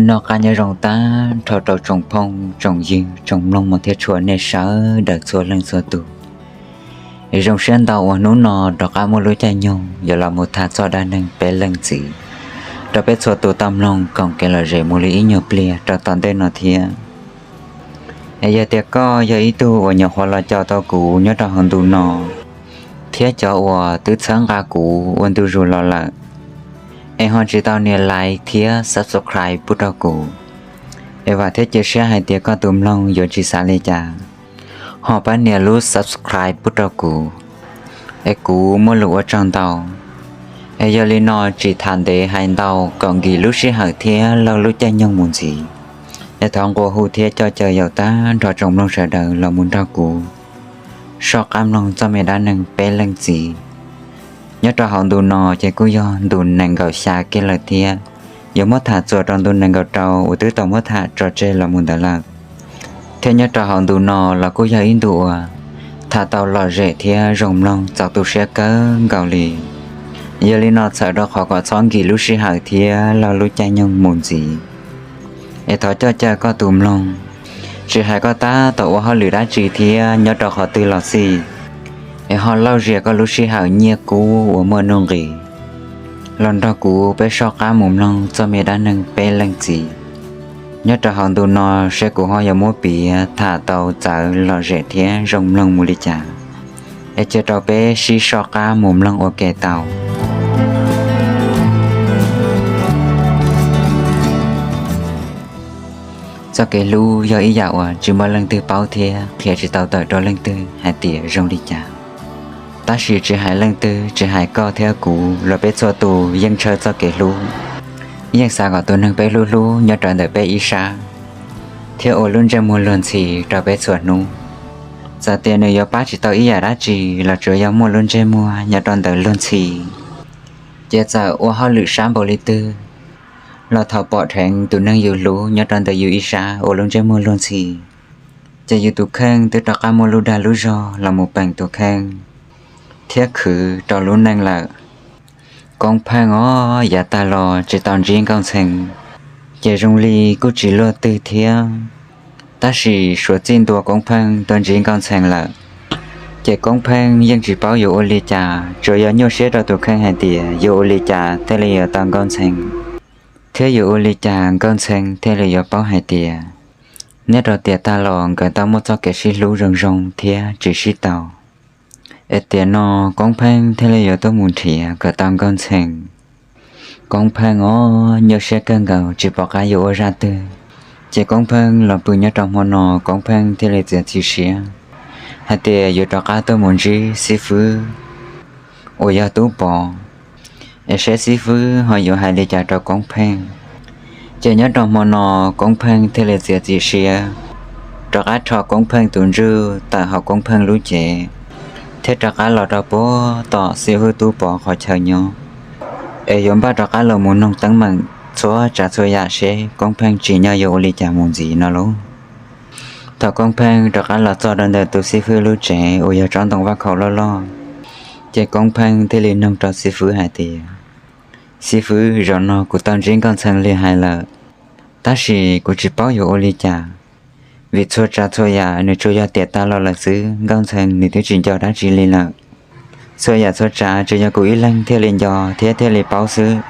Noj qab nyob zoo tag nrho rau tsoom phooj tsoom ywg tsoom mloog thiab tshua nej sawv daws txhua leej txhua tus. Zoo siab ntau uas hnub no rov qab muaj lub caij nyoog yuav los mus tham txog dab neeg peb leej txiv rau peb txhua tus tau mloog koom kev lom zem mus li ib nyuag pliag rau tom ntej no thiab. Es yog tias koj yog ib tug uas nyuam qhuav los caum tau kuv nyob rau hauv ntu no, thiab cov uas twb txhawb nqa kuv ua ntu zus los lawm, es ho tsis tau nias like thiab subscribe pub rau kuv, es vam thiab cia siab hais tias koj tus mloog yuav tsis xav li cas, ho pab nias lub subscribe pub rau kuv, es kuv muaj lus ua tsaug ntau. Es yog li no tsis tham ntev hais ntau kom nkim lub sij hawm thiab laug lub caij nyoog mus ntxiv, es thov nqua hu thiab coj caw yaum tag nrho tsoom mloog sawv daws los mus nrog kuv soj qab mloog txoj me dab neeg peb leej txiv. Nyob rau hauv ntu no ces kuj yog ntu nees nkaum xya kiag lawm thiab, yuav muab tham txuas rau ntu nees nkaum rau uas twb tau muab tham tso tseg los mus ntawd lawm. Thiab nyob rau hauv ntu no los kuj yog ib ntu uas tham tau lom zem thiab zoo mloog txaus tu siab kawg nkaus li. Yog li no txhawm rau qhov kom txhob nkim lub sij hawm thiab laug lub caij nyoog mus ntxiv, es thov coj caw koj tus mloog, tsis hais koj tab tom ua hauj lwm dab tsi thiab nyob rau qhov twg los xij, es ho lauj zias koj lub sij hawm nyiaj kub uas muaj nuj nqis los nrog kuv peb soj qab mus mloog txoj me dab neeg peb leej txiv. Nyob rau hauv ntu no seb kuv ho yuav muab piav tham tau txawv lom zem thiab zoo mloog mus li cas, es cia rau peb sib soj qab mus mloog ua ke tau. Txoj kev hlub yog ib yam uas tsis muaj leej twg paub thiab qhia tsis tau tawm rau leej twg hais tias zoo li cas. Tab sis tsis hais leej twg, tsis hais koj thiab kuv los peb txhua tus yeej ntshaw txoj kev hlub, yeej xav kom tus neeg peb hlub hlub nyob rau ntawm peb ib sab, thiab ua lub ntsej muag luag ntxhi rau peb txhua hnub. Txawm tias nws yuav pab tsis tau ib yam dab tsi los tsuas yog muaj lub ntsej muag nyob rau ntawm luag ntxhi, ces txawm ua hauj lwm sab npaum li twg los thaum pom dheev tus neeg yus hlub nyob rau ntawm yus ib sab ua lub ntsej muag luag ntxhi, ces yus tus kheej twb rov qab muaj lub dag lub zog los mus peem tus kheej thiab khwv rau lub neej lawm. Koob Pheej os, yav tag los tsis tau ntsib Nkauj Ntxhee, ces zoo li kuj tsis luaj twg thiab. Tab sis suav txij ntua Koob Pheej tuaj ntsib Nkauj Ntxhee lawm, ces Koob Pheej yeej tsis paub yuav ua li cas, tsuas yog nyuaj siab rau tus kheej hais tias yuav ua li cas thiaj li yuav tau Nkauj Ntxhee, thiab yuav ua li cas Nkauj Ntxhee thiaj li yuav paub hais tias nyob rau tiam tag los nkawd tau muaj txoj kev sib hlub zoo zoo thiab tsis sib tau. Es tiam no Koob Pheej thiaj li yuav tuaj mus nrhiav kom tau Nkauj Ntxhee. Koob Pheej os, nyuaj siab kawg nkaus tsis pom qab yuav ua zaj twg, ces Koob Pheej los pw nyob rau hmo no Koob Pheej thiaj li txiav txim siab hais tias yuav rov qab tuaj mus ntsib xib fwb uas yog Tub Pov, es saib xib fwb ho yuav hais li cas rau Koob Pheej. Ces nyob rau hmo no Koob Pheej thiaj li txiav txim siab rov qab rho Koob Pheej tus ntsuj tawm hauv Koob Pheej lub cev, thiab rov qab los rau puag tom xib fwb Tub Pov qhov chaw nyob, es yuav npaj rov qab los mus noog teeb meem txhua tsav txhua yam seb Koob Pheej tsim nyog yuav ua li cas mus ntxiv no lauj. Thaum Koob Pheej rov qab los txog rau ntawm tus xib fwb lub tsev uas yog tsob ntoo vaj khaum loj loj, ces Koob Pheej thiaj li noog rau xib fwb hais tias, Xib fwb, zaum no kuv tau ntsib Nkauj Ntxhee li hais lawm, tab sis kuv tsis paub yuav ua li cas, vim txhua tsav txhua yam nws tsuas yog tiam tag los lawm xwb, Nkauj Ntxhee nws twb tsis nco dab tsi li lawm. Txhua yam txhua tsav tsuas yog kuv ib leeg thiaj li nco thiab thiaj li paub xwb.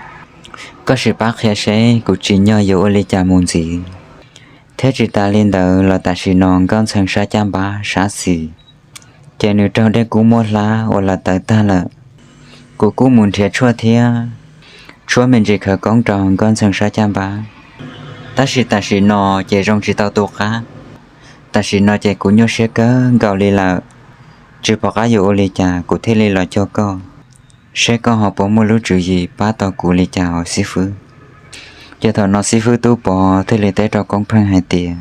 Koj sim pab qhia seb kuv tsim nyog yuav ua li cas mus ntxiv. Thiab tsis tas li ntawd los tam sim no Nkauj Ntxhee sab caj npab sab xis, ces nws raug dej kub muab hlab ua lav tawv tag lawm. Kuv kuj mus nrhiav tshuaj thiab tshuab me ntsis khawv koob rau Nkauj Ntxhee sab caj npab, tab sis tam sim no ces zoo tsis tau tu qab. Tam sim no ces kuv nyuaj siab kawg nkaus li lawm, tsis pom qab yuav ua li cas kuv thiaj li los cuag koj, seb koj ho puas muaj lub tswv yim pab tau kuv li cas os xib fwb. Ces thaum no xib fwb Tub Pov thiaj li teb rau Koob Pheej hais tias,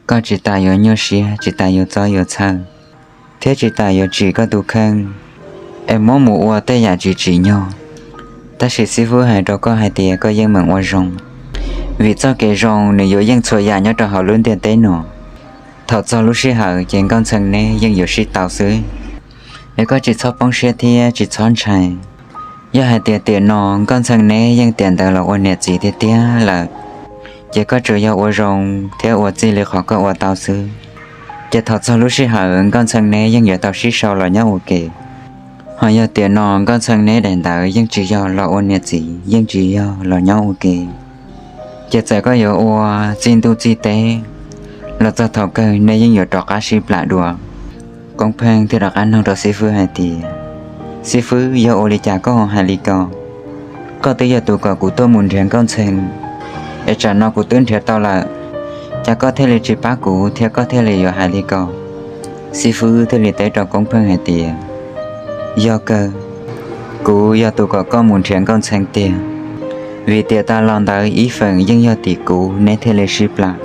koj tsis tas yuav nyuaj siab, tsis tas yuav txob yuav txhawj, thiab tsis tas yuav tsim koj tus kheej es muab mus ua tej yam tsis tsim nyog. Tab sis xib fwb hais rau koj hais tias koj yeej meem ua zoo, vim txoj kev zoo nws yuav yeej txhua yam nyob rau hauv lub ntiaj teb no. Thaum txog lub sij hawm ces Nkauj Ntxhee neb yeej yuav sib tau xwb, es koj tsis txhob poob siab thiab tsis txhob ntshai. Yog hais tias tiam no Nkauj Ntxhee neb yeej tiam ntawd los ua niam txiv tiag tiag lawm, ces koj tsuas yog ua zoo thiab ua txij li qhov koj ua tau xwb. Ces thaum txog lub sij hawm Nkauj Ntxhee neb yeej yuav tau sib sau los nyob ua ke. Ho yog tiam no Nkauj Ntxhee neb daim ntawv yeej tsis yog los ua niam txiv, yeej tsis yog los nyob ua ke. Ces txawm koj yuav ua txij ntuj txij teb, los txog thaum kawg neb yeej yuav rov qab sib plam dua. Koob Pheej thiaj rov qab nug rau xib fwb hais tias, Xib fwb, yog ua li cas koj ho hais li ko? Koj twb yog tus kom kuv tuaj mus nrhiav Nkauj Ntxhee, es tsam no kuv twb nrhiav tau lawm, cas koj thiaj li tsis pab kuv thiab koj thiaj li yuav hais li ko? Xib fwb thiaj li teb rau Koob Pheej hais tias, Yog kawg, kuv yog tus kom koj mus nrhiav Nkauj Ntxhee tiag, vim tiam tas los ntawd ib feem yeej yog tim kuv neb thiaj li sib plam.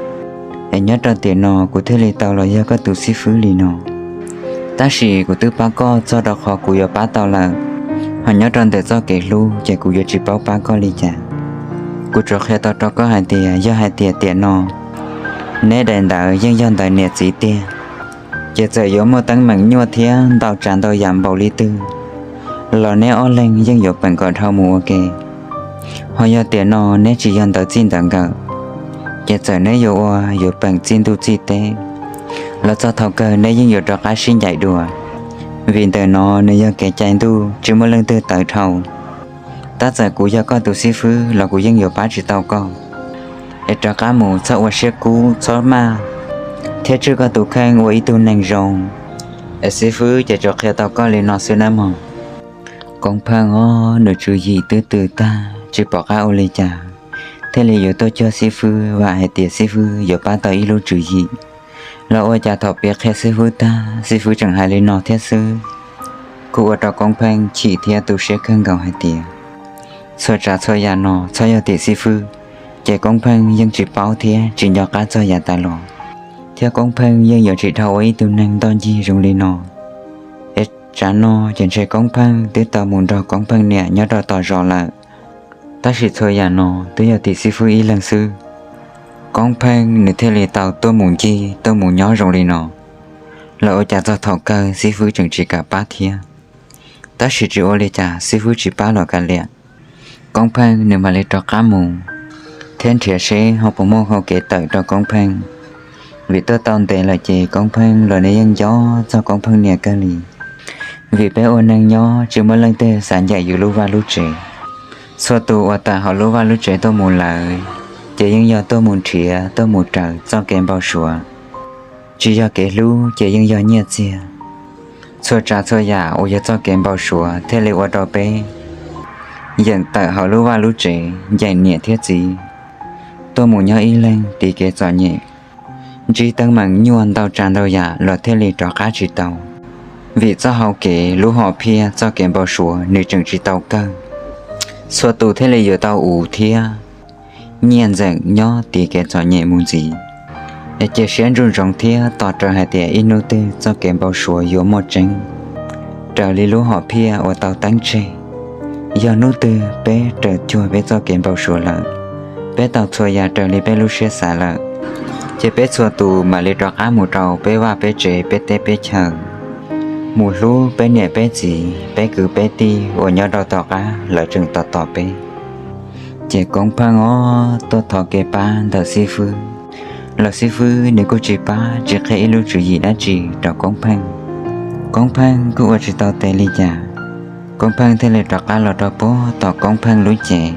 Es nyob rau tiam no kuv thiaj li tau los yog koj tus xib fwb li no. Tab sis kuv twb pab koj txog rau qhov kuv yuav pab tau lawm, ho nyob rau ntawm txoj kev hlub ces kuv yuav tsis paub pab koj li cas. Kuv tsuas qhia tau rau koj hais tias yog hais tias tiam no neb daim ntawv yeej yog ntawv niam txiv tiag, ces txawm yuav muaj teeb meem nyuaj thiab ntau tsav ntau yam npaum li twg los neb ob leeg yeej yuav peem kom dhau mus ua ke. Ho yog tiam no neb tsis yog ntawv txij ntawv nkawm, ces txawm neb yuav ua yuav peem txij ntuj txij teb, los txog thaum kawg neb yeej yuav rov qab sib ncaim dua. Vim ntawm no nws yog kev cai ntuj tsis muaj leej twg tawv dhau. Tab txawm kuv yog koj tus xib fwb los kuv yeej yuav pab tsis tau koj. Es rov qab mus txhob ua siab kub txhob maj, thiab tswj koj tus kheej ua ib tug neeg zoo. Es xib fwb ces tsuas qhia tau koj li no xwb nawb mog. Koob Pheej os, nws tswv yim twb tws tag tsis pom qab ua li cas, thiaj li yuav tuaj cuag xib fwb vam hais tias xib fwb yuav pab tau ib lub tswv yim. Los ua cas thaum piav qhia xib fwb tag, xib fwb tseem hais li no thiab xwb. Kuj ua rau Koob Pheej chim thiab tu siab kawg nkaus hais tias txhua tsav txhua yam no txhob yog tim xib fwb, ces Koob Pheej yeej tsis paub thiab tsis nco qab txog yav tas los, thiab Koob Pheej yeej yuav tsis dhau ua ib tug neeg ntoj ncig zoo li no. Es tsam no ces ntshe Koob Pheej twb tau mus nrog Koob Pheej niam nyob rau tom zos lawm. Tab sis txhua yam no twb yog tim xib fwb ib leeg xwb, Koob Pheej nws thiaj li tau tuaj mus ncig tuaj mus nyob zoo li no. Los ua cas txog thaum kawg xib fwb tseem tsis kam pab thiab. Tab sis tsis ua li cas, xib fwb tsis pab los kav liam, Koob Pheej nws mam li rov qab mus thiab nrhiav seb ho puas muaj hau kev tawm rau Koob Pheej. Vim tuaj tau ntev lawm ces Koob Pheej los nws yeej nco txog Koob Pheej niam kawg li. Vim peb ua neeg nyob tsis muaj leej twg xav ncaim yus lub vaj lub tsev. Txhua tus uas tawm hauv lub vaj lub tsev tuaj mus lawm, ces yeej yog tuaj mus nrhiav tuaj mus raws txoj kev npau suav. Tsis yog kev hlub ces yeej yog nyiaj txiag. Txhua tsav txhua yam uas yog txoj kev npau suav thiaj li ua rau peb yeem tawm hauv lub vaj lub tsev ncaim niam thiab txiv, tuaj mus nyob ib leeg tiv kev txom nyem, ntsib teeb meem nyuaj ntau tsav ntau yam los thiaj li rov qab tsis tau. Vim txoj hau kev lub hom phiaj txoj kev npau suav nws tseem tsis tau kawg, txhua tus thiaj li yuav tau ua thiab nyiaj ntxeem nyob tiv kev txom nyem mus ntxiv. Es cia siab ntsoov thiab tos raws hais tias ib hnub twg txoj kev npau suav yuav muaj tseeb raws li lub hom phiaj uas tau teeb tseg. Yog hnub twg peb raws cuag peb txoj kev npau suav lawm, peb tau txhua yam raws li peb lub siab xav lawm, ces peb txhua tus mam li rov qab mus rau peb vaj peb tsev peb teb peb chaw, mus hlub peb niam peb txiv peb kwv peb tij uas nyob rau tom qab lawv tseem tos tos peb. Ces Koob Pheej os tuaj thov kev pab ntawm xib fwb, los xib fwb nws kuj tsis pab tsis qhia ib lub tswv yim dab tsi rau Koob Pheej. Koob Pheej kuj ua tsis tau tes li cas, Koob Pheej thiaj li rov qab los rau puag tom Koob Pheej lub cev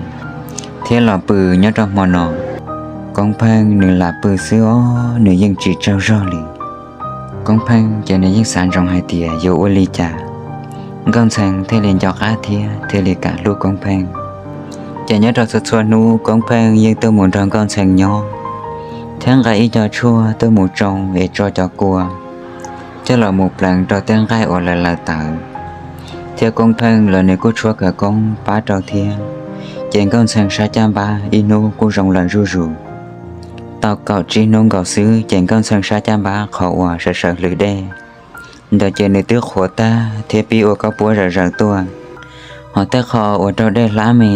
thiab los pw nyob rau hmo no. Koob Pheej nws lam pw xwb os, nws yeej tsis tsaug zog li. Koob Pheej ces nws yeej xav ntsoov hais tias yuav ua li cas Nkauj Ntxhee thiaj li nco qab thiab thiaj li kam hlub Koob Pheej. Ces nyob rau txhua txhua hnub Koob Pheej yeej tuaj mus nrog Nkauj Ntxhee nyob, thiab nqa ib co tshuaj tuaj mus tsoo es tso cov kua coj los mus pleev rau tej nqaij uas lawv lawv tawv, thiab Koob Pheej los nws kuj tshuab khawv koob pab rau thiab. Ces Nkauj Ntxhee sab caj npab ib hnub kuj zoo lawm zuj zus. Tau kaum tsib hnub nkaus xwb ces Nkauj Ntxhee sab caj npab qhov uas sawv sawv hlwv dej ntawd ces nws twb qhuav tag thiab pib ua koj puab zawv zawv tuaj. Hos tej qho uas raug dej hlab me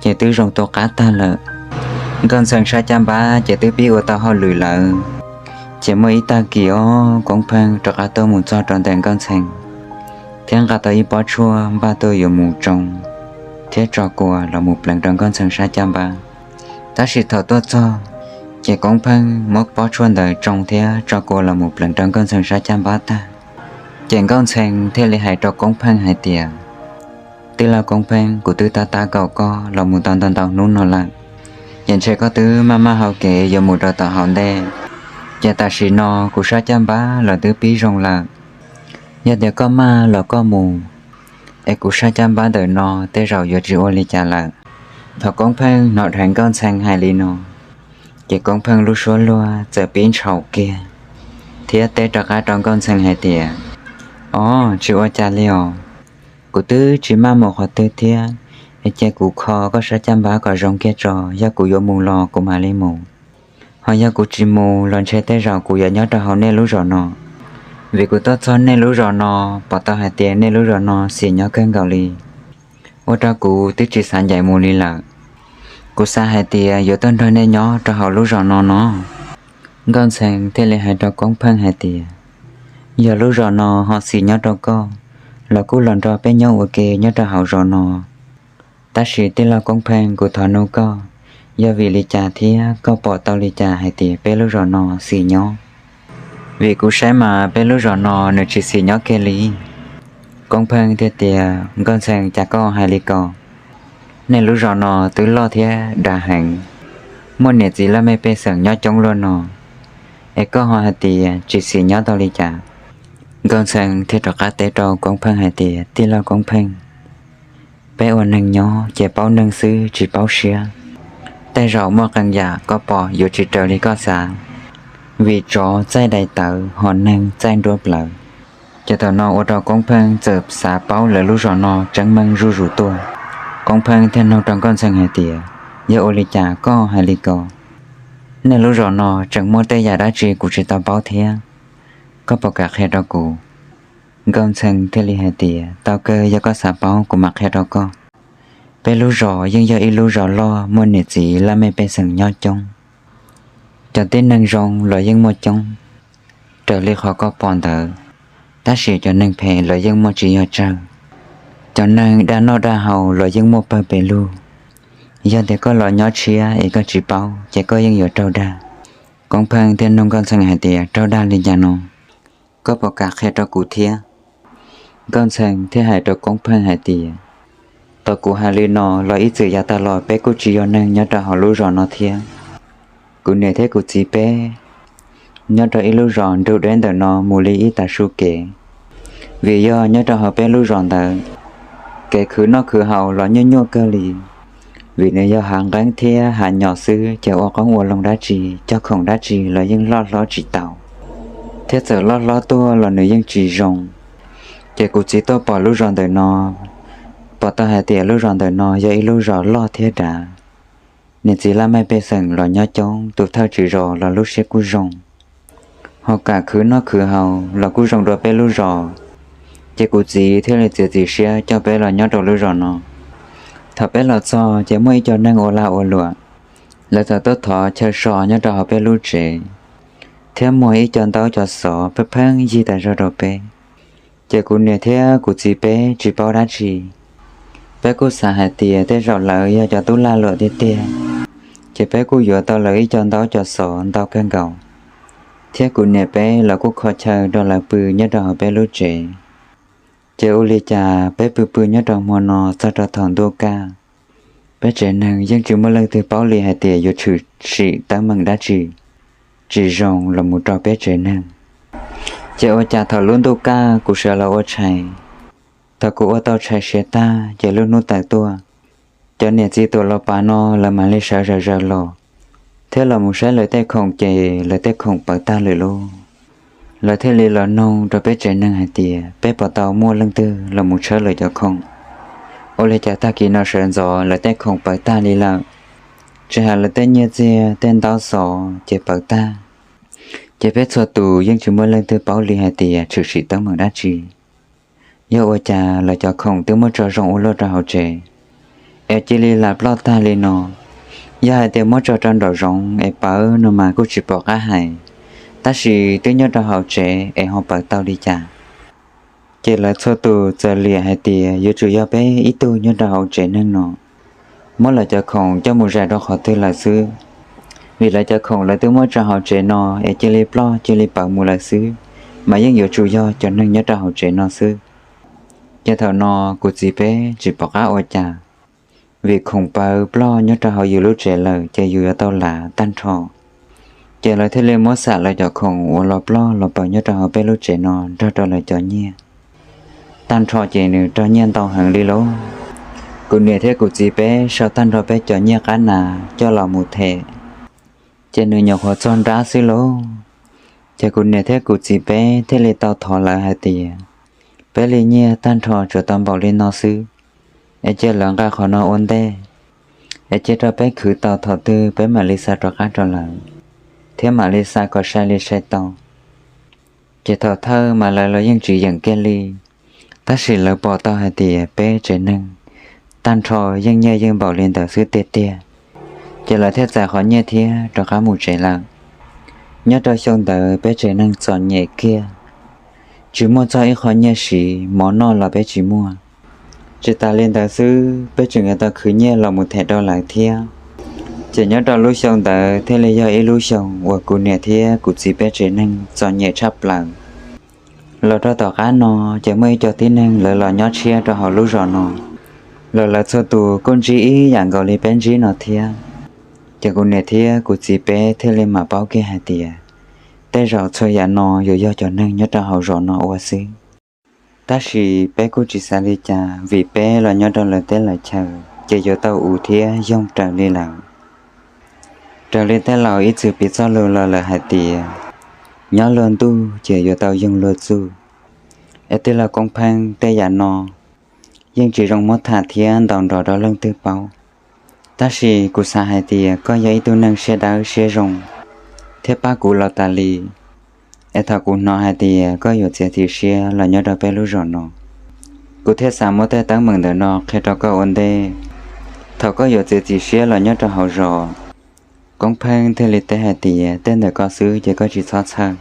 ces twb zoo tu qab tag lawm. Nkauj Ntxhee sab caj npab ces twb pib ua tau hauj lwm lawm. Ces muaj ib tag kis os Koob Pheej rov qab tuaj mus txog rau ntawm Nkauj Ntxhee, thiab nqa tau ib pob tshuaj npaj tuaj yuav mus tsoo thiab tso kua los mus pleev rau Nkauj Ntxhee sab caj npab. Tab sis thaum tuaj txog, ces Koob Pheej muab pob tshuaj ntawd tsoo thiab tso kua los mus pleev rau Nkauj Ntxhee sab caj npab tag. Ces Nkauj Ntxhee thiaj li hais rau Koob Pheej hais tias, Tij laug Koob Pheej, kuv twb tab tab kaum koj los mus tau ntau ntau hnub no lawm, ces ntshe koj twb maj maj hau kev yuav mus rau tom hauv ntej. Ces tam sim no kuv sab caj npab los twb pib zoo lawm. Yog tias koj maj los koj mus, es kuv sab caj npab ntawm no tej zaum yuav tsis ua li cas lawm. Thaum Koob Pheej hnov dheev Nkauj Ntxhee hais li no, ces Koob Pheej lub suab luag txawm pib ntshaum kiag, thiab teb rov qab rau Nkauj Ntxhee hais tias, Os, tsis ua cas li os. Kuv twb tsis maj mus qhov twg thiab, es cia kuv kho koj sab caj npab kom zoo kiag tso, yog kuv yuav mus los kuv mam li mus. Ho yog kuv tsis mus los ntshe tej zaum kuv yuav nyob rau hauv nej lub zos no, vim kuv tuaj txog nej lub zos no, pom tau hais tias nej lub zos no xis nyob kawg nkaus li, ua rau kuv twb tsis xav ncaim mus li lawm. Kuv xav hais tias yuav tuaj nrog nej nyob rau hauv lub zos no no. Nkauj Ntxhee thiaj li hais rau Koob Pheej hais tias, Yog lub zos no ho xis nyob rau koj, los kuj los nrog peb nyob ua ke nyob rau hauv zos no. Tab sis tij laug Koob Pheej, kuv thov nug koj, yog vim li cas thiab koj pom tau li cas hais tias peb lub zos no xis nyob? Vim kuv saib mas peb lub zos no nws tsis xis nyob kiag li. Koob Pheej thiaj tias, Nkauj Ntxhee, cas koj hais li ko? Nej lub zos no twb loj thiab dav heev, muaj niam txiv laj mej pej xeem nyob coob luaj no, es koj ho hais tias tsis xis nyob tau li cas? Nkauj Ntxhee thiaj rov qab teb rau Koob Pheej hais tias, Tij laug Koob Pheej, peb ua neeg nyob ces paub neeg xwb tsis paub siab. Tej zaum muaj qee yam koj pom yuav tsis raws li koj xav, vim tsov txaij dais tawv ho neeg txaij nruab plawv. Ces thaum no ua rau Koob Pheej txawm xav paub lawv lub zos no tseeb meej zuj zus tuaj. Koob Pheej thiaj nug rau Nkauj Ntxhee hais tias, Yog ua li cas koj hais li ko? Nej lub zos no tseem muaj tej yam dab tsi kuv tsis tau paub thiab, koj puas kam qhia rau kuv? Nkauj Ntxhee thiaj li hais tias, Tau kawg, yog koj xav paub kuv mam qhia rau koj. Peb lub zos yeej yog ib lub zos loj muaj niam txiv laj mej pej xeem nyob coob. Cov tib neeg zoo los yeej muaj coob raws li qhov koj pom ntawd, tab sis cov neeg phem los yeej muaj tsis yog tsawg. Cov neeg dag noj dag haus los yeej muaj pawg pes lug. Yog tias koj los nyob tshiab es koj tsis paub ces koj yeej yuav raug dag. Koob Pheej thiaj nug Nkauj Ntxhee hais tias, Raug dag li cas no? Koj puas kam qhia rau kuv thiab? Nkauj Ntxhee thiaj hais rau Koob Pheej hais tias, Tau kuv hais li no los ib txwm yav tag los peb kuj tsis yog neeg nyob rau hauv lub zos no thiab. Kuv niam thiab kuv txiv peb nyob rau ib lub zos nrug deb ntawm no mus li ib tag su kev. Vim yog nyob rau hauv peb lub zos ntawd, kev khwv noj khwv haus los nyuaj nyuaj kawg li, vim nws yog hav nqeeb thiab hav nyom xwb ces ua qoob ua loo dab tsi, cog khoom dab tsi los yeej loj hlob tsis tau, thiab txawm loj hlob tuaj los nws yeej tsis zoo. Ces kuv txiv tuaj pom lub zos ntawm no, pom tau hais tias lub zos ntawm no yog ib lub zos loj thiab dav, niam txiv laj mej pej xeem los nyob coob, tus thawj tswv zos los lub siab kuj zoo, ho kam khwv noj khwv haus los kuj zoo dua peb lub zos. Ces kuv txiv thiaj li txiav txim siab coj peb los nyob rau lub zos no. Thaum peb los txog ces muaj ib co neeg ua lag ua luam, lawv txawm tuaj thov chaw so nyob rau hauv peb lub tsev, thiab muag ib co ntaub co xov pheej pheej yig tas zog rau peb. Ces kuv niam thiab kuv txiv peb tsis paub dab tsi, peb kuj xav hais tias tej zaum lawv yog cov tub lag luam tiag tiag, ces peb kuj yuav tau lawv ib co ntaub co xov ntau kawg nkaus, thiab kuv niam peb los kuj kho chaw rau lawv pw nyob rau hauv peb lub tsev. Ces ua li cas peb pw pw nyob rau hmo no txog rau thaum ntuj kaj, peb tsev neeg yeej tsis muaj leej twg paub li hais tias yuav tshwm sim teeb meem dab tsi tsis zoo los mus rau peb tsev neeg. Ces ua cas thaum lub ntuj kaj kuv sawv los ua tshais, thaum kuv ua tau tshais siav tag ces lub hnub tawm tuaj, cov niam txiv tuam los pas no lawv mam li sawv zaws zaws los, thiab los mus saib lawv tej khoom ces lawv tej khoom pawv tag lawm lauj. Lawv thiaj li los nug rau peb tsev neeg hais tias peb puas tau muaj leej twg los mus tshawb lawv cov khoom. Ua li cas tag kis no sawv ntxov lawv tej khoom pawv tag li lawm, tsis hais lawv tej nyiaj txiag tej ntaub xov ces pawv tag. Ces peb txhua tus yeej tsis muaj leej twg paub li hais tias tshwm sim teeb meem dab tsi. Yog ua cas lawv cov khoom twb muab tso zoo ua luaj rau hauv tsev, es cia li lam ploj tag li no? Yog hais tias muab tso rau nraum zoov es pawv no mas kuj tsis pom qab hais, tab sis twb nyob rau hauv tsev es ho pawv tau li cas? Ces lawv txhua tus txawm liam hais tias yuav tsum yog peb ib tug nyob rau hauv tsev neeg no, muab lawv cov khoom coj mus zais rau qhov twg lawm xwb. Vim lawv cov khoom lawv twb muab tso hauv tsev no es cia li ploj cia li pawv mus lawm xwb, mas yeej yuav tsum yog cov neeg nyob rau hauv tsev no xwb. Ces thaum no kuv txiv peb tsis pom qab ua cas, vim khoom pawv ploj nyob rau hauv yus lub tsev lawm ces yus yuav tau lav tag nrho. Ces lawv thiaj li muab xam lawv cov khoom uas los ploj los pawv nyob rau hauv peb lub tsev no nrog rau lawv cov nyiaj tag nrho ces nws raug nyiaj ntau heev li lauj. Kuv niam thiab kuv txiv peb sau tag nrho peb cov nyiaj qab nas coj los mus them, ces nws nyuam qhuav txog nrab xwb lauj. Ces kuv niam thiab kuv txiv peb thiaj li tau thov lawv hais tias, peb li nyiaj tag nrho tsuas tau npaum li no xwb, es cia lawv nqa qhov no ua ntej, es cia rau peb khwv tau thaum twg peb mam li xa rov qab rau lawv, thiab mam li xa kom sai li sai tau. Ces thaum thawj mas lawv los yeej tsis yeem kiag li, tab sis lawv pom tau hais tias peb tsev neeg tag nrho yeej nyiaj yeej npaum li ntawd xwb tiag tiag, ces lawv thiaj txais qhov nyiaj thiab rov qab mus tsev lawm. Nyob rau xyoo ntawd peb tsev neeg txom nyem kiag, tsis muaj txog ib qho nyiaj siv, mov noj los peb tsis muaj. Tsis tas li ntawd xwb, peb tseem yuav tau khwv nyiaj los mus them rau lawv thiab. Ces nyob rau lub xyoo ntawd thiaj li yog ib lub xyoo uas kuv niam thiab kuv txiv peb tsev neeg txom nyem tshaj plaws. Los rau tom qab no, ces muaj ib co tib neeg lawv los nyob tshiab rau hauv lub zos no, los lawv txhua tus kuj ntsib ib yam nkaus li peb ntsib no thiab. Ces kuv niam thiab kuv txiv peb thiaj li mam paub kiag hais tias, tej zaum txhua yam no yuav yog cov neeg nyob rau hauv zos no ua xwb. Tab sis peb kuj tsis xav li cas, vim peb los nyob rau lawv teb lawv chaw, ces yuav tau ua thiab yoog raws li lawm. Raws li tej laus ib txwm piv txoj lus los lawm hais tias, nyob luag ntuj ces yuav tau yoog luag txuj. Es tij laug Koob Pheej, tej yam no yeej tsis zoo muab tham thiab ntaus nrov rau leej twg paub. Tab sis kuv xav hais tias koj yog ib tug neeg siab dawb siab zoo thiab pab kuv los tas li. Es thaum kuv hnov hais tias koj yuav txiav txim siab los nyob rau peb lub zos no, kuv thiaj xav muab tej teeb meem ntawm no qhia rau koj ua ntej. Thaum koj yuav txiav txim siab los nyob rau hauv zos, Koob Pheej thiaj li teb hais tias, tej ntawm ko xwb ces koj tsis txhob txhawj.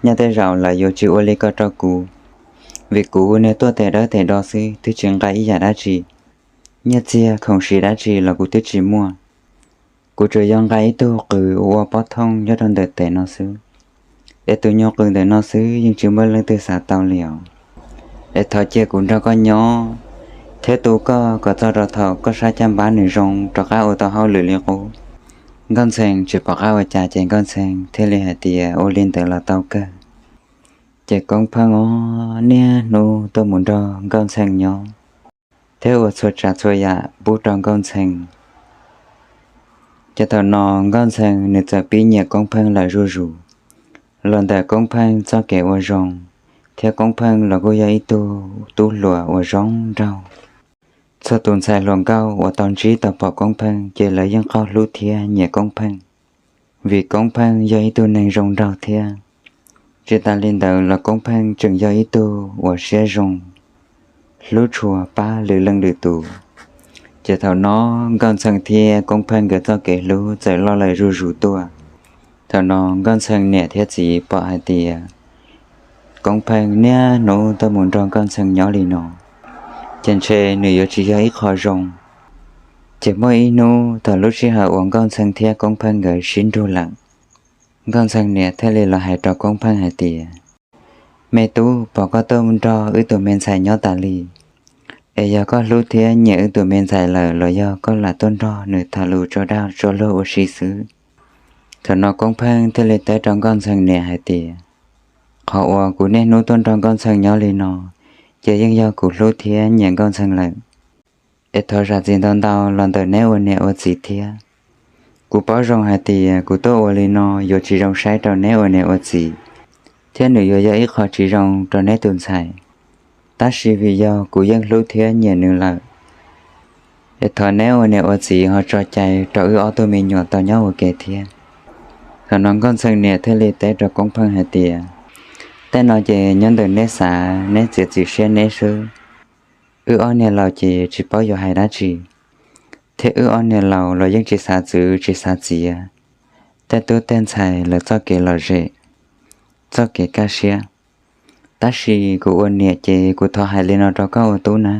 Nyob tej zaum lawv yuav tsis ua li ko rau kuv, vim kuv niag tuaj tes dawb tes do xwb twb tsis nqa ib yam dab tsi, nyiaj txiag khoom siv dab tsi los kuv twb tsis muaj. Kuv tsuas yog nqa ib tug qws ua ua pob thooj nyob rau ntawm tes no xwb, es tus nyuag qws ntawm no xwb yeej tsis muaj leej twg xav tau li os. Es thov cia kuv nrog koj nyob thiab tu koj kom txog rau thaum koj sab caj npab nws zoo rov qab ua tau hauj lwm li qub. Nkauj Ntxhee tsis pom qab ua cas ces Nkauj Ntxhee thiaj li hais tias, ua li ntawd los tau kawg. Ces Koob Pheej niaj hnub tuaj mus nrog Nkauj Ntxhee nyob thiab ua txhua tsav txhua yam pub rau Nkauj Ntxhee. Ces thaum no Nkauj Ntxhee nws txawm pib nyiam Koob Pheej lawm zuj zus. Los ntawm Koob Pheej txoj kev ua zoo thiab Koob Pheej los kuj yog ib tug tub hluas uas zoo nraug. Txhua tus ntxhais hluas nkauj uas tau ntsib tau pom Koob Pheej ces lawv yeej qaug hlub thiab nyiam Koob Pheej, vim Koob Pheej yog ib tug neeg zoo nraug thiab. Tsis tas li ntawd los Koob Pheej tseem yog ib tug uas siab zoo, hlub tshua pab lwm leej lwm tus. Ces thaum no Nkauj Ntxhee thiab Koob Pheej nkawd txoj kev hlub txawm loj lawm zuj zus tuaj. Thaum no Nkauj Ntxhee niam thiab txiv pom hais tias Koob Pheej niaj hnub tuaj mus nrog Nkauj Ntxhee nyob li no, ces ntshe nws yuav tsis yog ib qho zoo. Ces muaj ib hnub thaum lub sij hawm uas Nkauj Ntxhee thiab Koob Pheej nkawd sib nrug lawm, Nkauj Ntxhee niam thiaj li los hais rau Koob Pheej hais tias, me tub, pom koj tuaj nrog wb tus me ntxhais nyob tas li, es yog koj hlub thiab nyiam wb tus me ntxhais lawm los yog koj lam tuaj nrog nws tham lus tso dag tso luag ua si xwb? Thaum no Koob Pheej thiaj li teb rau Nkauj Ntxhee niam hais tias, qhov uas kuv niaj hnub tuaj nrog Nkauj Ntxhee nyob li no, ces yeej yog kuv hlub thiab nyiam Nkauj Ntxhee lawm. Es thov zam txim ntau ntau los ntawm neb ua niam ua txiv thiab. Kuv paub zoo hais tias kuv tuaj ua li no yuav tsis zoo saib rau neb ua niam ua txiv, thiab nws yuav yog ib qho tsis zoo rau neb tus ntxhais. Tab sis vim yog kuv yeej hlub thiab nyiam nws lawm, es thov neb ua niam ua txiv ho tso cai rau wb ob tug me nyuam tau nyob ua ke thiab. Thaum no Nkauj Ntxhee niam thiaj li teb rau Koob Pheej hais tias, tej no ces nyob ntawm neb xav, neb txiav txim siab neb xwb. Wb ob niag laus ces tsis paub yuav hais dab tsi, thiab wb ob niag laus los yeej tsis xav txwv tsis xav txiav tej tub tej ntxhais lawv txoj kev lom zem, txoj kev kaj siab. Tab sis kuv ua niam ces kuv thov hais li no rau koj ua tub na,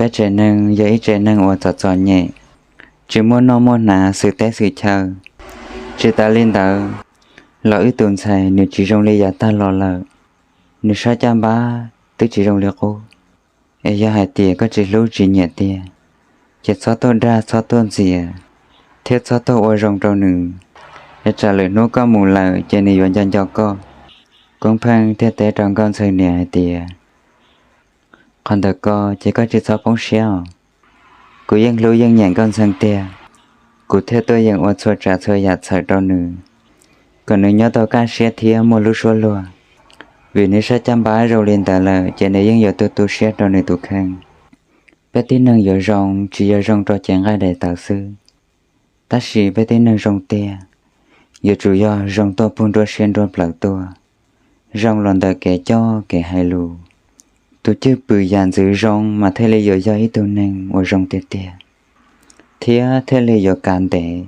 Peb tsev neeg yog ib tsev neeg uas txom txom nyem, tsis muaj noj muaj hnav xwm teb xwm chaw. Tsis tas li ntawd los wb tus ntxhais nws tsis zoo li yav tag los lawm, nws sab caj npab twb tsis zoo li qub. Es yog hais tias koj tsis hlub tsis nyiam tiag, ces txhob tuaj dag txhob tuaj ntxias, thiab txhob tuaj ua zoo rau nws, es tsam lwm hnub koj mus lawm ces nws yuav nco nco koj. Koob Pheej thiaj teb rau Nkauj Ntxhee niam hais tias, qhov ntawm ko ces koj tsis txhob poob siab os. Kuv yeej hlub yeej nyiam Nkauj Ntxhee tiag, kuv thiaj tuaj yeem ua txhua tsav txhua yam txhawm rau nws, kom nws nyob tau kaj siab thiab muaj lub suab luag. Vim nws sab caj npab zoo li ntawd lawm ces nws yeej yuav tu tu siab rau nws tus kheej. Peb tib neeg yuav zoo tsis yog zoo rau cev nqaij daim tawv xwb, tab sis peb tib neeg zoo tiag yuav tsum yog zoo tuaj pug nruab siab nruab plawv tuaj, zoo los ntawm kev coj kev hais lus. Tus cwj pwm yam ntxwv zoo mas thiaj li yuav yog ib tug neeg uas zoo tiag tiag, thiab thiaj li yuav kav ntev.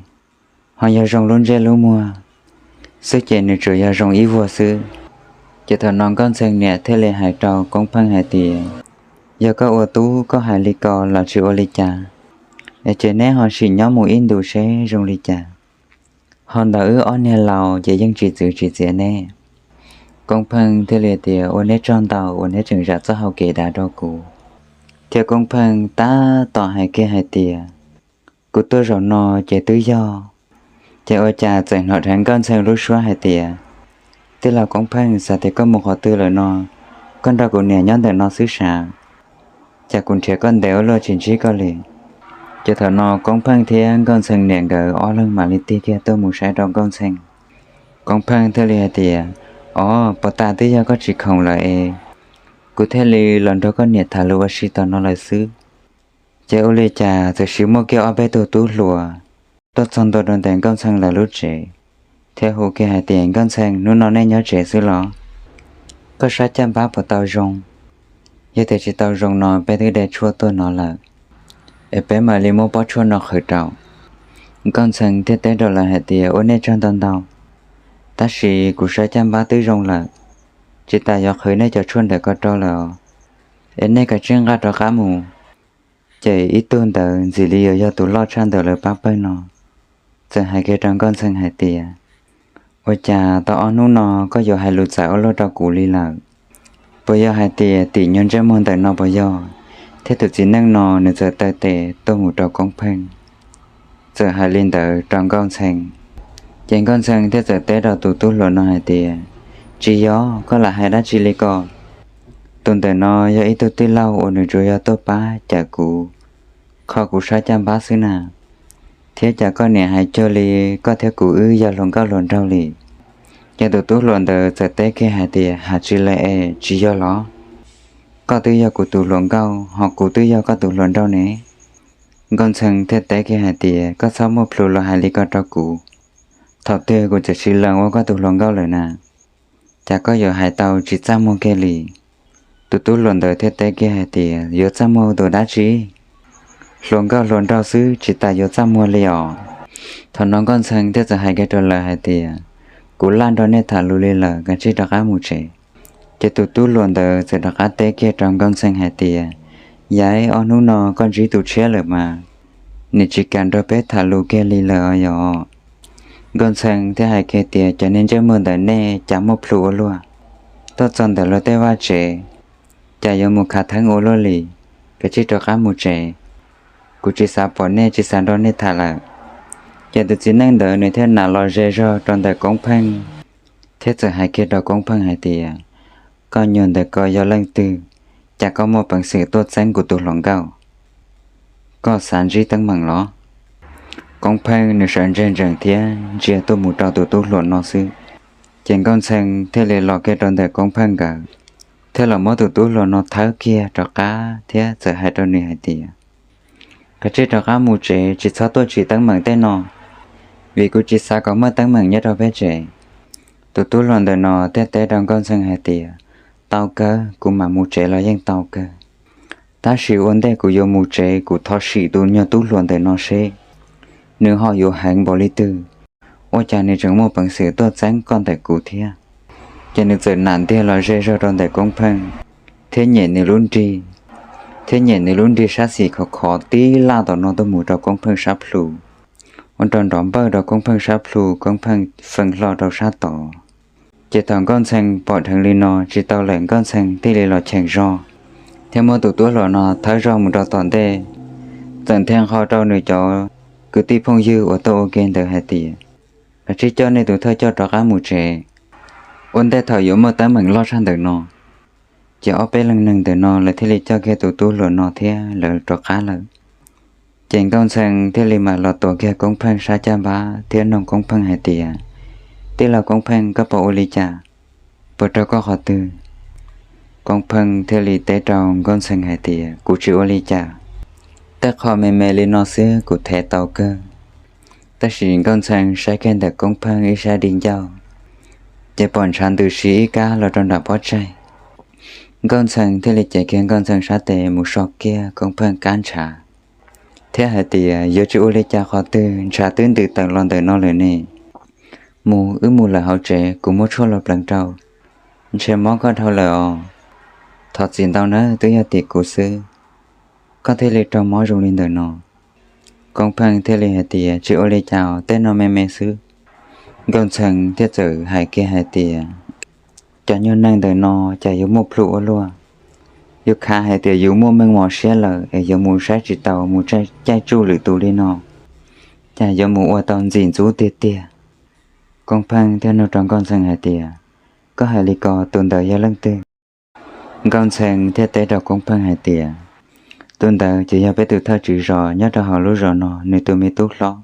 Ho yog zoo lub ntsej lub muag xwb ces nws tsuas yog zoo ib vuag xwb. Ces thaum no Nkauj Ntxhee niam thiaj li hais rau Koob Pheej hais tias, yog koj ua tub koj hais li ko los tsis ua li cas, es ces neb ho sim nyob mus ib ntus seb zoo li cas. Ho ntawm wb ob niag laus ces yeej tsis txwv tsis txiav neb. Koob Pheej thiaj li tias, ua neb tsaug ntau uas neb tseem zam txoj hau kev dav rau kuv. Thiab Koob Pheej tab tom hais kiag hais tias, kuv tuaj zaum no ces twb yog, ces ua cas txawm hnov dheev Nkauj Ntxhee lub suab hais tias, tij laug Koob Pheej, xav tias koj mus qhov twg lawm no, koj nrog kuv niam nyob ntawm no xwb sav, cas kuv nrhiav koj ntev ua luaj tsis ntsib koj li. Ces thaum no Koob Pheej thiab Nkauj Ntxhee niam nkawd ob leeg mam li tig kiag tuaj mus saib rau Nkauj Ntxhee. Koob Pheej thiaj li hais tias, o, puas tas twb yog koj tsis khoom lawm es kuv thiaj li los nrog koj niam tham lus ua si tom no lawm xwb. Ces ua li cas txawm sis muaj kiag ob peb tug tub hluas tuaj txog ntua rau ntawm Nkauj Ntxhee lawv lub tsev, thiab hu kiag hais tias, Nkauj Ntxhee, hnub no nej nyob tsev xwb los? Koj sab caj npab puas tau zoo? Yog tias tsis tau zoo no peb twb de tshuaj tuaj no lawm, es peb mam li muab pob tshuaj no qhwv rau. Nkauj Ntxhee thiaj teb rau lawv hais tias, ua nej tsaug ntau ntau, tab sis kuv sab caj npab twb zoo lawm, tsis tas yuav qhwv nej cov tshuaj ntawm ko rau lawm os, es nej kav tsij nqa rov qab mus. Ces ib tug ntawd ntxim li yuav yog tus loj tshaj ntawm lawv pab pawg no, txawm hais kiag rau Nkauj Ntxhee hais tias, ua cas tau ob hnub no koj yuav hais lus txawv ua luaj rau kuv li lawm? Puas yog hais tias tim nyuag ntsej muag ntawm no puas yog? Thiab tus txiv neej no nws txawm taw tes tuaj mus rau Koob Pheej, txawm hais li ntawd rau Nkauj Ntxhee. Ces Nkauj Ntxhee thiaj txawm teb rau tus tub hluas no hais tias, tsis yog, koj lam hais dab tsi li ko? Tus ntawm no yog ib tug tij laug uas nws tsuas yog tuaj pab cawm kuv, kho kuv sab caj npab xwb na. Thiab cas koj niam hais cuag li koj thiab kuv wb yog hluas nkauj hluas nraug li. Ces tus tub hluas ntawd txawm teb kiag hais tias, has tsis lawm es tsis yog los? Koj twb yog kuv tus hluas nkauj, ho kuv twb yog koj tus hluas nraug ne. Nkauj Ntxhee thiaj teb kiag hais tias, koj txhob muaj plhus los hais li ko rau kuv. Thaum twg kuv txawm sis lees ua koj tus hluas nkauj lawm na? Cas koj yuav hais tau tsis txaj muag kiag li? Tus tub hluas ntawd thiaj teb kiag hais tias, yuav txaj muag tus dab tsi? Hluas nkauj hluas nraug xwb tsis tas yuav txaj muag li os. Thaum no Nkauj Ntxhee thiaj txawm hais kiag rau lawv hais tias, kuv laj nrog nej tham lus li lawm, kav tsij rov qab mus tsev. Ces tus tub hluas ntawd txawm rov qab teb kiag rau Nkauj Ntxhee hais tias, yav ob hnub no koj ntsib tus tshiab lawm mas, nws tsis kam nrog peb tham lus kiag li lawm os yom. Nkauj Ntxhee thiaj hais kiag tias, cov niag ntsej muag ntawm nej cas muaj plhus ua luaj, tuaj txog ntawm luag tej vaj tsev, cas yuav mus khav theeb ua luaj li. Kav tsij rov qab mus tsev, kuv tsis xav pom nej tsis xav nrog nej tham lawm. Ces tus txiv neej ntawd nws thiaj nam los ze zog rau ntawm Koob Pheej, thiab txawm hais kiag rau Koob Pheej hais tias, koj nyuag ntawm ko yog leej twg, cas koj muaj peev xwm tuaj txeeb kuv tus hluas nkauj? Koj xav ntsib teeb meem los? Koob Pheej nws sawv ntseg ntsees thiab ntsia tuaj mus rau tus tub hluas no xwb. Ces Nkauj Ntxhee thiaj li los kiag rau ntawm Koob Pheej nkawd, thiab los muab tus tub hluas no thawb kiag rov qab thiab txawm hais rau nws hais tias, kav tsij rov qab mus tsev tsis txhob tuaj tsim teeb meem tej no, vim kuv tsis xav kom muaj teeb meem nyob rau peb tsev. Tus tub hluas ntawm no thiaj teb rau Nkauj Ntxhee hais tias, tau kawg, kuv mam mus tsev los yeej tau kawg. Tab sis ua ntej kuv yuav mus tsev kuv thov sim tus nyuag tub hluas ntawm no seb nws ho yuav heev npaum li twg, ua cas nws tseem muaj peev xwm tuaj txeeb koj ntawm kuv thiab. Ces nws txawm nam ntiag los ze zog rau ntawm Koob Pheej thiab nyem nws lub nrig, thiab nyem nws lub nrig sab xis khov khov tib laj tom no tuaj mus rau Koob Pheej sab plhu, ua rau nrov npawj rau Koob Pheej sab plhu, Koob Pheej feeb hlo rau sab tod. Ces thaum Nkauj Ntxhee pom dheev li no tsis tau lawm, Nkauj Ntxhee thiaj li los cheem zog thiab muab tus tub hluas no thawb zog mus rau tom ntej, txawm nthe nqho rau nws cov kwv tij phooj ywg uas tuaj ua ke ntawd hais tias, Kav tsij coj nej tus thawj coj rov qab mus tsev, ua ntej thaum yuav muaj teeb meem loj tshaj ntawm no. Ces ob peb leeg neeg ntawm no lawv thiaj li coj kiag tus tub hluas no thiab lawv rov qab lawm. Ces Nkauj Ntxhee thiaj li mam los tuav kiag Koob Pheej sab caj npab thiab nug Koob Pheej hais tias, Tij laug Koob Pheej, koj puas ua li cas? Puas raug koj qhov twg? Koob Pheej thiaj li teb rau Nkauj Ntxhee hais tias, Kuv tsis ua li cas. Tej qho me me li no xwb kuv thev tau kawg. Tab sis Nkauj Ntxhee saib kiag ntawm Koob Pheej ib sab di ncauj, ces pom ntshav ntws si ib kab los rau nram pob tsaig. Nkauj Ntxhee thiaj li cev kiag Nkauj Ntxhee sab tes mus so kiag Koob Pheej kab ntshav thiab hais tias, Yuav tsis ua li cas qhov twg, ntshav twb ntws tawm los ntawm no lawm ne. Mus, wb mus lawm hauv tsev, kuv muab tshuaj los pleev rau. Ntshe mob koj dhau lawm os. Thov txim ntau nawb, twb yog tim kuv xwb, koj thiaj li raug mob zoo li ntawm no. Koob Pheej thiaj li hais tias, Tsis ua li cas os, tej no me me xwb. Nkauj Ntxhee thiaj txawm hais kiag hais tias, Cov nyuag neeg ntawm no cas yuav muaj plhu ua luaj. Yus khav hais tias yus muaj meej mom siab lawm es yuav mus saib tsis taus, mus caij tsuj lwm tus li no, cas yuav mus ua tau ntxim ntxub tiag tiag. Koob Pheej thiaj nug rau Nkauj Ntxhee hais tias, Koj hais li ko tus ntawd yog leej twg? Nkauj Ntxhee thiaj teb rau Koob Pheej hais tias, Tus ntawd ces yog peb tus thawj tswv zos nyob rau hauv lub zos no, nws tus me tub hlob,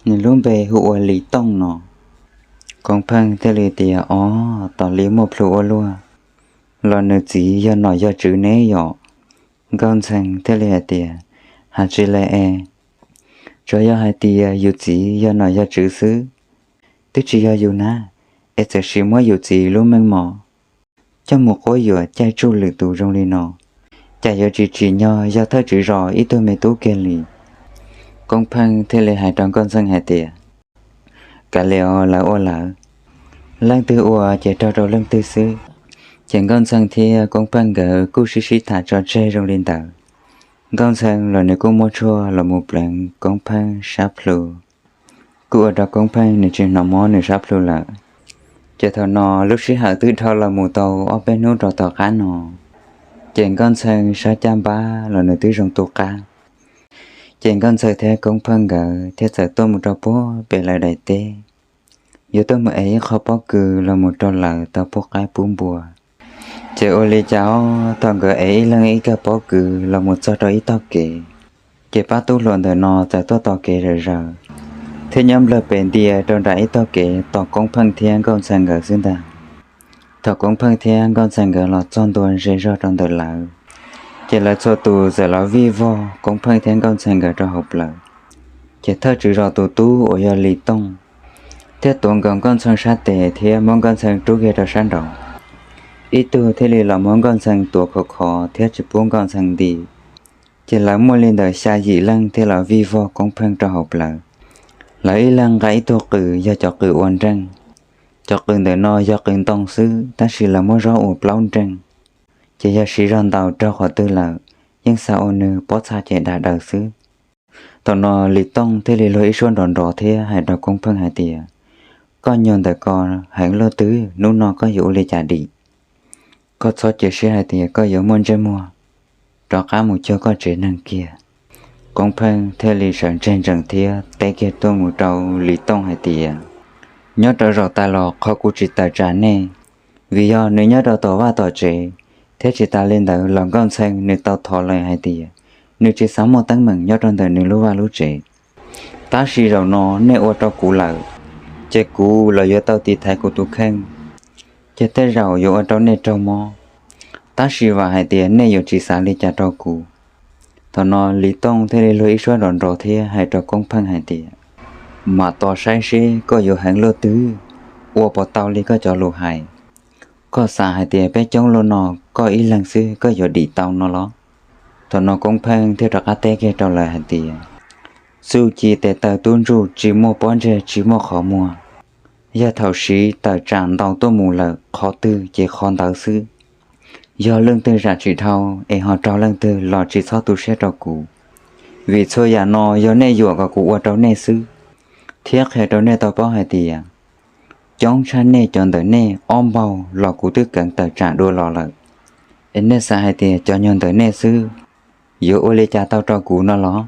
nws lub npe hu ua Lis Tooj no. Koob Pheej thiaj li tias, Os, tos li muaj plhu ua luaj, los nws txiv yog nom yog tswv ne yom? Nkauj Ntxhee thiaj li hais tias, Has tsis le es, tsuas yog hais tias yus txiv yog nom yog tswv xwb, twb tsis yog yus na, es txawm sis muab yus txiv lub meej mom coj mus quab yuam caij tsuj lwm tus zoo li no, cas yuav tsis tsim nyog yog thawj tswv zos ib tug me tub kiag li. Koob Pheej thiaj li hais rau Nkauj Ntxhee hais tias, Kav liam, lawv ua lawv, leej twg ua ces raug rau leej twg xwb. Ces Nkauj Ntxhee thiab Koob Pheej nkawd kuj sib sib tham tso tseg zoo li ntawd. Nkauj Ntxhee los nws kuj muab tshuaj los mus pleev Koob Pheej sab plhu, kuj ua rau Koob Pheej nws tsis hnov mob nws sab plhu lawm. Ces thaum no lub sij hawm twb dhau los mus tau ob peb hnub rau tom qab no, ces Nkauj Ntxhee sab caj npab los nws twb zoo tu qab. Ces Nkauj Ntxhee thiab Koob Pheej nkawd thiaj txawm tuaj mus rau puag pem lawv daim teb, yuav tuaj mus ev ib qho pob kws los mus rau lawv tau pub qaib pub npua. Ces ua li cas thaum nkawd ev ib leeg ib kawm pob kws los mus txog rau ib tog kev, ces pab tub hluas ntawm no txawm tuaj tos kev zom zaws, thiab nyob nplawg pes ntia rau nram ib tog kev tos Koob Pheej thiab Nkauj Ntxhee nkawd xwb ntag. Thaum Koob Pheej thiab Nkauj Ntxhee nkawd los txog ntua ze zog rau ntawm lawv, ces lawv txhua tus txawm los vij vog Koob Pheej thiab Nkauj Ntxhee nkawd rau hauv plawv. Ces thawj tswv zos tus tub uas yog Lis Tooj thiaj tuav nkaus Nkauj Ntxhee sab tes thiab muab Nkauj Ntxhee rub kiag rau sab nraud. Ib tug thiaj li los muab Nkauj Ntxhee tuav khov khov thiab tsis pub Nkauj Ntxhee nti. Ces lawv muaj li ntawm xya yim leej thiaj los vij vog Koob Pheej rau hauv plawv. Lawv ib leeg nqa ib tug qws yog cov qws ua nreej. Cov qws ntawm no yog qws ntoo xwb, tab sis lawv muab zaub ua plaub nreej. Ces yog siv zog ntaus raug qhov twg lawm, yeej xa ua nws pob txha ces dag daws xwb. Thaum no Lis Tooj thiaj li luag ib suab nrov nrov thiab hais rau Koob Pheej hais tias, Koj nyuag ntawm ko heev luaj twg, hnub no koj yuav ua li cas dim? Koj txhob cia siab hais tias koj yuav muaj ntsej muag rov qab mus cuag koj tsev neeg kiag. Koob Pheej thiaj li sawv ntseg ntsees thiab teb kiag tuaj mus rau Lis Tooj hais tias, Nyob rau zaum tas los qhov kuv tsis tawm tsam nej, vim yog nws nyob rau tom vaj tom tsev, thiab tsis tas li ntawd los Nkauj Ntxhee nws tau thov lawm hais tias nws tsis xav muaj teeb meem nyob rau ntawm nws lub vaj lub tsev. Tab sis zaum no nej ua rau kuv lawm, ces kuv los yuav tau tiv thaiv kuv tus kheej, ces tej zaum yuav ua rau nej raug mob. Tab sis vam hais tias nej yuav tsis xav li cas rau kuv. Thaum no Lis Tooj thiaj li luag ib suab nrov nrov thiab hais rau Koob Pheej hais tias, Mam tos saib seb koj yuav heev luaj twg, ua puas tau li koj cov lus hais. Koj xav hais tias peb coob luaj no, koj ib leeg xwb koj yuav dim tau no los? Thaum no Koob Pheej thiaj rov qab teb kiag rau lawv hais tias, Txuj ci tes taw tub ntsuj tsis muaj pob ntseg tsis muaj qhov muag. Yog thaum siv tawm tsam ntaus tuaj mus lawm qhov twg ces qhov ntawd xwb. Yog leej twg zam tsis dhau es ho raug leej twg los tsis txhob tu siab rau kuv, vim txhua yam no yog nej yuam kom kuv ua rau nej xwb, thiab qhia rau nej tau paub hais tias coob tshaj nej cov ntawm nej ob npaug los kuv twb keev tawm tsam dua los lawm. Es nej xav hais tias cov nyuag ntawm nej xwb yuav ua li cas tau rau kuv no los?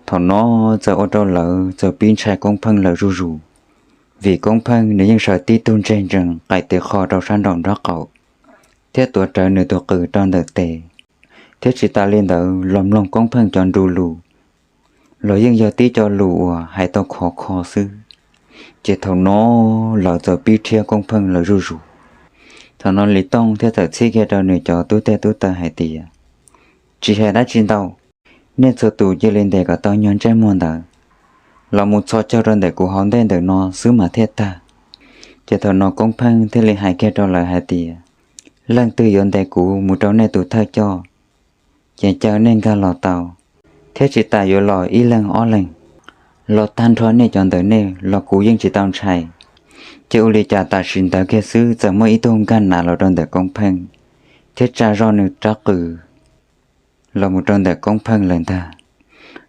Thaum no txawm ua rau lawv txawm pib ntshai Koob Pheej lawv zuj zus, vim Koob Pheej nws yeej sawv tib tug ntseg ntsees qaim tes qho rau sab nraum nraub qaum, thiab tuav rawv nws tus qws rau ntawm tes, thiab tsis tas li ntawd los mloog Koob Pheej cov nru lus los yeej yog tib co lus uas hais tau khov kho xwb. Ces thaum no lawv txawm pib rhiab Koob Pheej lawv zuj zus. Thaum no Lis Tooj thiaj txawm txhib kiag rau nws cov tub teg tub taw hais tias, tsis hais dab tsi ntau, nej txhua tus cia li ntes kom tau nyuag ntsej muag ntawd los mus txhos caug rau ntawm kuv hauv ntej ntawm no xwb mas thiaj tag. Ces thaum no Koob Pheej thiaj li hais kiag rau lawv hais tias, leej twg yuav ntes kuv mus rau nej tus thawj coj, ces caw nej nkag los tau, thiab tsis tas yuav los ib leeg ob leeg, los tag nrho nej cov ntawm nej los kuv yeej tsis tau ntshai. Ces ua li cas tam sim ntawd kiag xwb txawm muaj ib tug nkag nav los rau ntawm Koob Pheej, thiab tsa zoj nws rab qws los mus rau ntawm Koob Pheej lawm ntag.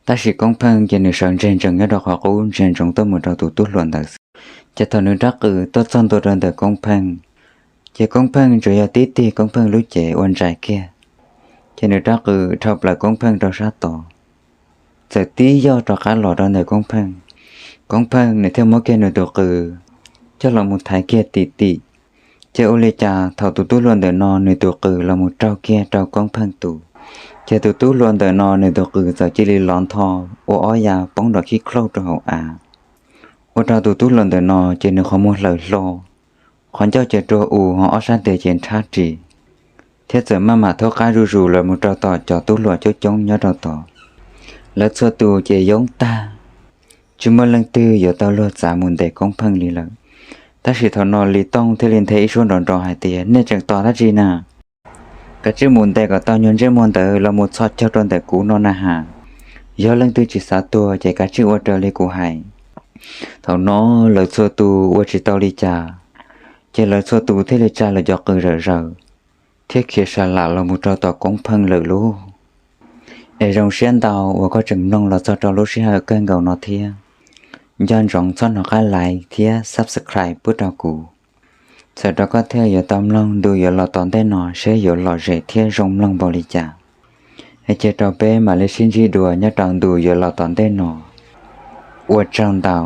Tab sis Koob Pheej ces nws sawv ntseg ntsees nyob rau qhov qub ntsia ntsoov tuaj mus rau tus tub hluas ntawd xwb. Ces thaum nws rab qws tuaj txog ntua rau ntawm Koob Pheej, ces Koob Pheej tsuas yog tib tig Koob Pheej lub cev ua ntsais kiag, ces nws rab qws dhau plaws Koob Pheej rau sab tod, txawm tib yoj rov qab los rau ntawm Koob Pheej. Koob Pheej nws thiaj muab kiag nws tus qws coj los mus thaiv kiag tim tim. Ces ua li cas thaum tus tub hluas ntawm no nws tus qws los mus raug kiag rau Koob Pheej tus, ces tus tub hluas ntawm no nws tus qws txawm cia li lov ntho ua ob yav poob nrom khib khlauj rau hauv av. Ua rau tus tub hluas ntawm no ces nws qhov muag hlawv hlo, qhov ncauj ces rua u ho ob sab tes ces nrhab ris, thiab txawm maj mam thab qab zuj zus los mus rau tom cov tub hluas coob coob nyob rau tod. Lawv txhua tus ces yoob tag, tsis muaj leej twg yuav tau luag txav mus ntes Koob Pheej li lawm. Tab sis thaum no Lis Tooj thiaj li nthe ib suab nrov nrov hais tias, nej tseem tos dab tsi na? Kav tsij mus ntes kom tau nyuag ntsej muag ntawd los mus txhos caug rau ntawm kuv no na has. Yog leej twg tsis xav tuag ces kav tsij ua raws li kuv hais. Thaum no lawv txhua tus ua tsis tau li cas, ces lawv txhua tus thiaj li tsa lawv cov qws zawm zaws thiab khiav sa lam los mus rau tom Koob Pheej lawm lauj. Es zoo siab ntau uas koj tseem mloog los txog rau lub sij hawm kawg nkaus no thiab. Nco ntsoov txhob hnov qab like thiab subscribe pub rau kuv, txhawm rau koj thiaj yuav tau mloog ntu yuav los tom ntej no seb yuav lom zem thiab zoo mloog npaum li cas. Es cia rau peb mam li sib ntsib dua nyob rau ntu yuav los tom ntej no. Ua tsaug ntau.